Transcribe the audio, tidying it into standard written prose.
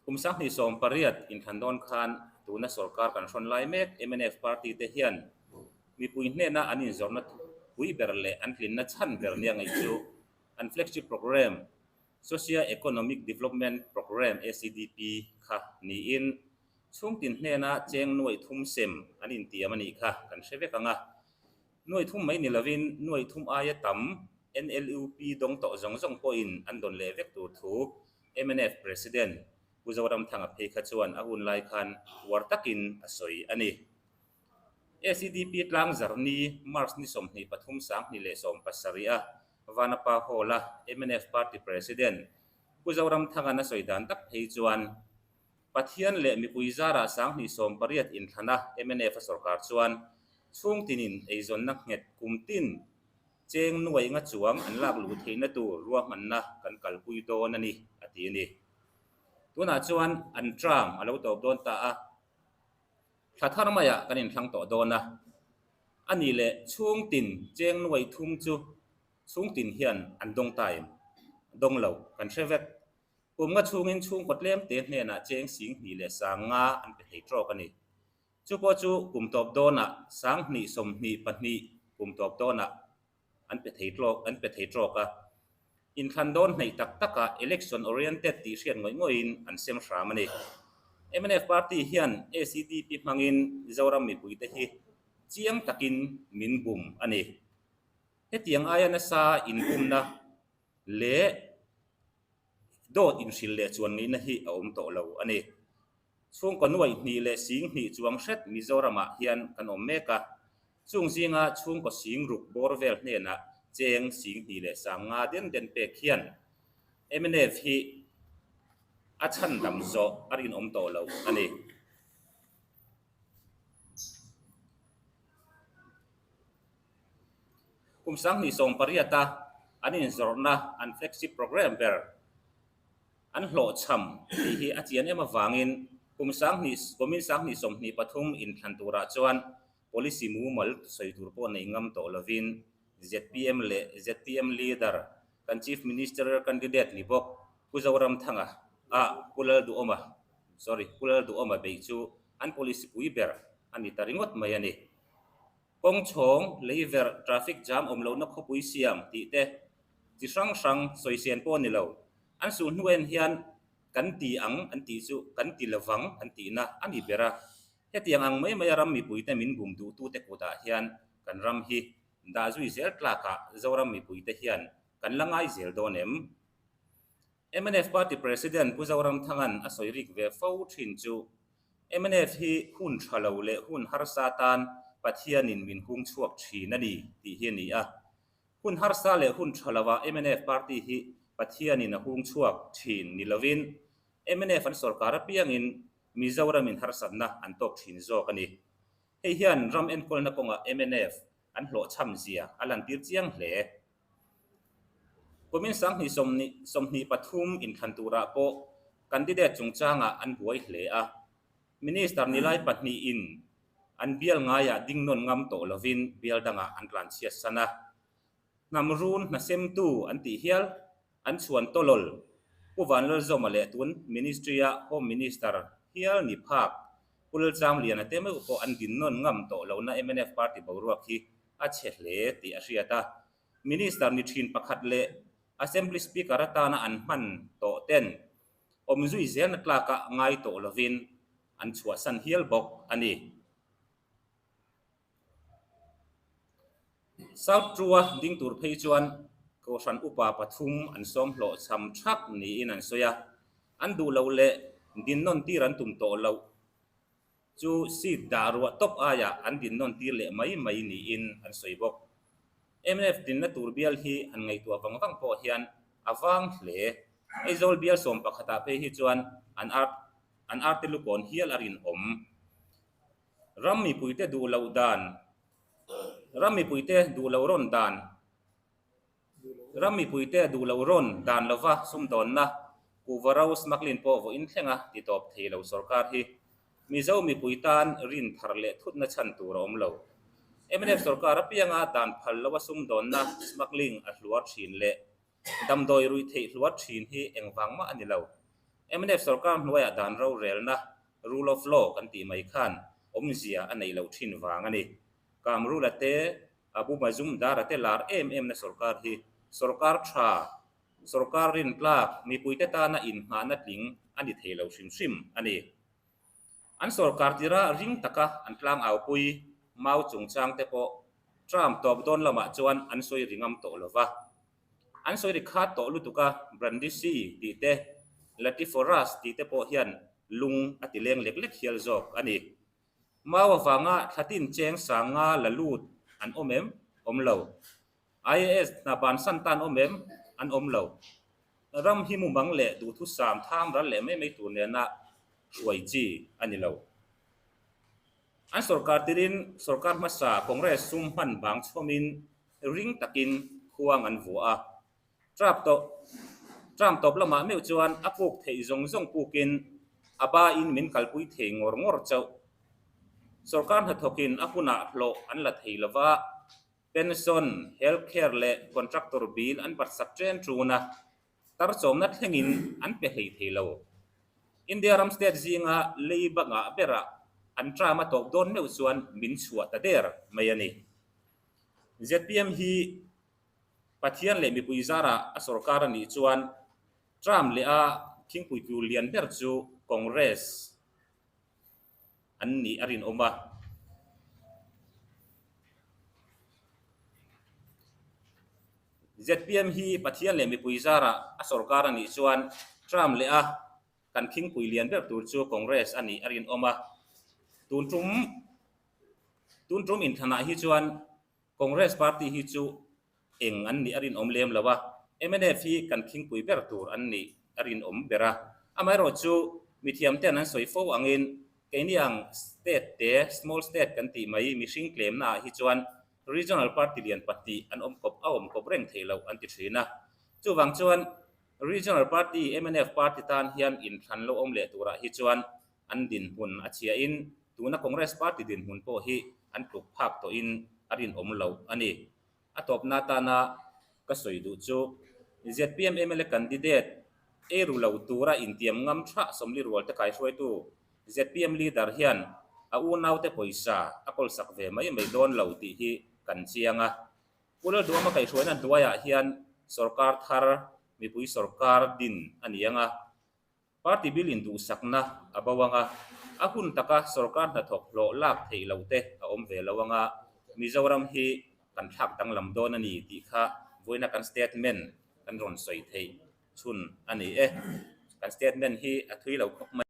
Kum 2018 inthlan dawn khan tuna sorkar kan hrawn lai mek mnf party te hian mipui hnena an inzawrhna pui ber leh an tlinna chhan ber nia ngaih chu an flagship programme Socio-Economic Development Programme, SEDP, kha niin chhungtin hnena cheng nuaih thum sem an intiam a nih kha kan hre vek ang a. Nuaih thum mai ni lovin nuaih thum aia tam NLUP dawng tawh zawng zawng pawhin an dawn leh vek tur thu mnf President Pu Zoramthanga phei kha chuan a hun lai khan uar takin a sawi a ni. SEDP tlangzarhni March ni 23 2017 a Vanapa Hall-a mnf Party President Pu Zoramthanga'n a sawi dan tak phei chuan Pathian leh mipui zarah 2018 inthlana mnf a sorkar chuan chhungtinin eizawnna nghet kum tin cheng nuai nga chuang an lak luh theihna tur ruahmanna kan kalpui dawn a ni, a ti a ni. Tunah chuan an term a lo tawp dawn ta a, thla thar maiah kan inthlang tawh dawn a. A nih leh chhungtin cheng nuai thum chu chhungtin hian an dawng ta em? Dawng lo, kan hre vek. Kum nga chhungin chhungkaw tlem te hnenah cheng 20,500 an pe thei tawk a ni. Chu pawh chu kum tawp dawnah 2022 kum tawp dawnah an pe thei tlawk an pe thei tawk a. Inthlan dawn hnaih tak takah election oriented tih hriat ngawih ngawih-in an sem hram a ni. Mnf party hian SEDP hmangin Zoram mipuite hi chiang takin min bum a ni. Hetiang aia nasa inbumna leh dawt inhrilh leh chuan ngeihna hi a awm tawh lo a ni. Chhungkaw nuaih hnih leh sing hnih chuang hret Mizoramah hian kan awm mek a, chung zinga chhungkaw sing ruk bawr vel hnenah cheng 2500 den den pek hian mnf hi a chhandam zawh a rinawm tawh lo a ni. Kum 2018 a an inzawrhna an flagship programme ber an hlawhchham tih hi a chian em avangin kum sanghnih kumin 2023 inthlan turah chuan policy mumal sawi tur pawh nei ngam tawh lovin zpm leh zpm leader kan Chief Minister candidate ni bawk Pu Zoramthanga ah Pu Lalduhawma sorry Pu Lalduhawma beih chu an policy pui ber a ni ta ringawt mai a ni. Kawng chhawng, lei verh, traffic jam awm lohna khawpui siam tih te chi hrang hrang sawi sian pawh a ni lo. An sul hnu en hian kan ti ang an tih chu kan ti lovang an tihna a ni ber a. Hetiang ang mai maia ram mipuite min bum duhtute kutah hian kan ram hi dah zui zel tlakah Zoram mipuite hian kan la ngai zel dawn em? Mnf Party President Pu Zoramthanga'n a sawi rik ve fo thin chu Mnf hi hun tha lo leh hun harsa tan Pathianin min hung chhuak thin a ni tih hi a ni a. Hun harsa leh hun tha lovah mnf party hi Pathianin a hung chhuak thin ni lovin mnf an sorkar apiangin Mizoramin harsatna an tawk thin zawk a ni. Hei hian ram enkawlna kawngah mnf an hlawhchham zia a lantir chiang hle. Kumin 2023 inthlan turah pawh candidate chungchangah an buai hle a. Minister nilai pahnihin an bial ngaiah ding nawn ngam tawh lovin bial dangah an tlanchhiat san a. Hnam run hnasemtu an tih hial an chhuan tawlawl Pu Vanlalzawma leh tun Ministry-a Home Minister hial ni phak Pu Lalchangliana te meuh pawh an din nawn ngam tawh lohna mnf party boruak hi a chhe hle tih a hriat a. Minister ni thin pakhat leh Assembly Speaker atana an hman tawh ten awm zui zelna tlakah ngai tawh lovin an chhuahsan hial bawk a ni. South Trua ding tur phei chuan Kohhran upa pathum an sawm hlawh chham thak niin an sawi a, an duh loh leh din nawn tir an tum tawh loh chu seat dah ruah tawp aiah an din nawn tir leh mai mai niin an sawi bawk. Mnf dinna tur bial hi han ngaihtuah vang vang pawh hian a vang hle. Aizawl bial sawm pakhatah phei hi chuan an ar an arte lukawn hial a rinawm. Ram mipuite duh loh dan Ram mipuite duh loh rawn dan Ram mipuite duh loh rawn dan lova sumdawnna kuhva ro smuggling pawh vawiin thlenga ti tawp thei lo sorkar hi Mizo mipui tan rin thar leh thutna chhan tur a awm lo. Mnf sorkar apianga dan phal loa sumdawnna smuggling a hluar thin leh damdawi ruih theih hluar thin hi engvang mah a ni lo. Mnf sorkar hnuaiah dan rorelna, rule of law, kan tih mai khan awmzia a neih loh thin vang a ni. Kamrula te, Abu Mazumdar-a te lar em emna sorkar hi sorkar tha, sorkar rintlak, mipuite tana innghahna tling a ni thei lo hrim hrim a ni. An sorkar tira ring taka an tlangaupui mau chungchang te pawh term tawp dawn lamah chuan an sawi ri ngam tawh lo va. An sawi ri khat tawh lutuk a, Brandisi tih te, Latiforas tih te pawh hian lung a ti leng lek lek hial zawk a ni. Mau avanga thlatin cheng sanga la lut an awm em? Awm lo. IAS hna bansan tan awm em? An awm lo. Ram hi mumang leh duhthusam tham ral leh mai mai tur nena hruai chi a ni lo. An sorkar tirin sorkar hmasa Congress sum hman bang chhawmin ring takin khuang an vuah a. Trap tawp Trump tawp lamah meuh chuan a puk theih zawng zawng pukin a bain min kalpui thei ngawr ngawr chauh. Sorkar hnathawkin a hunah hlawh an la thei lova, Pension, health care leh contractor bill an batsak chen tun a, tar chawmna thlengin an pe hlei thei lo. India ram state zinga lei bangah berah an term a tawp dawn meuh chuan min chhuah ta der mai a ni. Zpm hi Pathian leh mipui zarah a sorkar a nih chuan term leh a thingpui tur lian ber chu Congress an nih a rinawm a. Zpm hi Pathian leh mipui zarah a sorkar a nih chuan term leh a kan thingpui lian ber tur chu Congress a nih a rinawm a. Tun tum tun tum inthlanah hi chuan Congress party hi chu eng an nih a rinawm lem lo a, mnf hi kan thingpui ber tur an nih a rinawm ber a. Amaherawhchu, mithiamte'n an sawi fo angin keini ang state te, small state kan tih mai, mihring tlemnaah hi chuan regional party lian pahnih an awm kawp a awm kawp reng thei loh an ti thin a. Chuvang chuan regional party, mnf party tan hian inthlan lo awm leh turah hi chuan an dinhmun a chhiahin tuna Congress party dinhmun pawh hi an tluk phak tawhin a rinawm loh a ni. A tawpna atana ka sawi duh chu zpm mla candidate ei ru lo tura intiam ngam thah Sawmli Rualte kaihruaitu zpm leader hian a unaute pawisa a kawlsak ve mai mai dawn lo tih hi kan chiang a. Pu Lalduama kaihhruaina hnuaiah hian sorkar thar mipui sorkar din a ni ang a. Party bill in duhsakna a bo anga, a hun taka sorkar hnathawk hlawh lak theih loh te a awm ve lo anga, Mizoram hi kan thlak danglam dawn a ni tih kha vawiina kan statement kan rawn sawi theih chhun a ni e. Kan statement hi a thui lo khawp mai.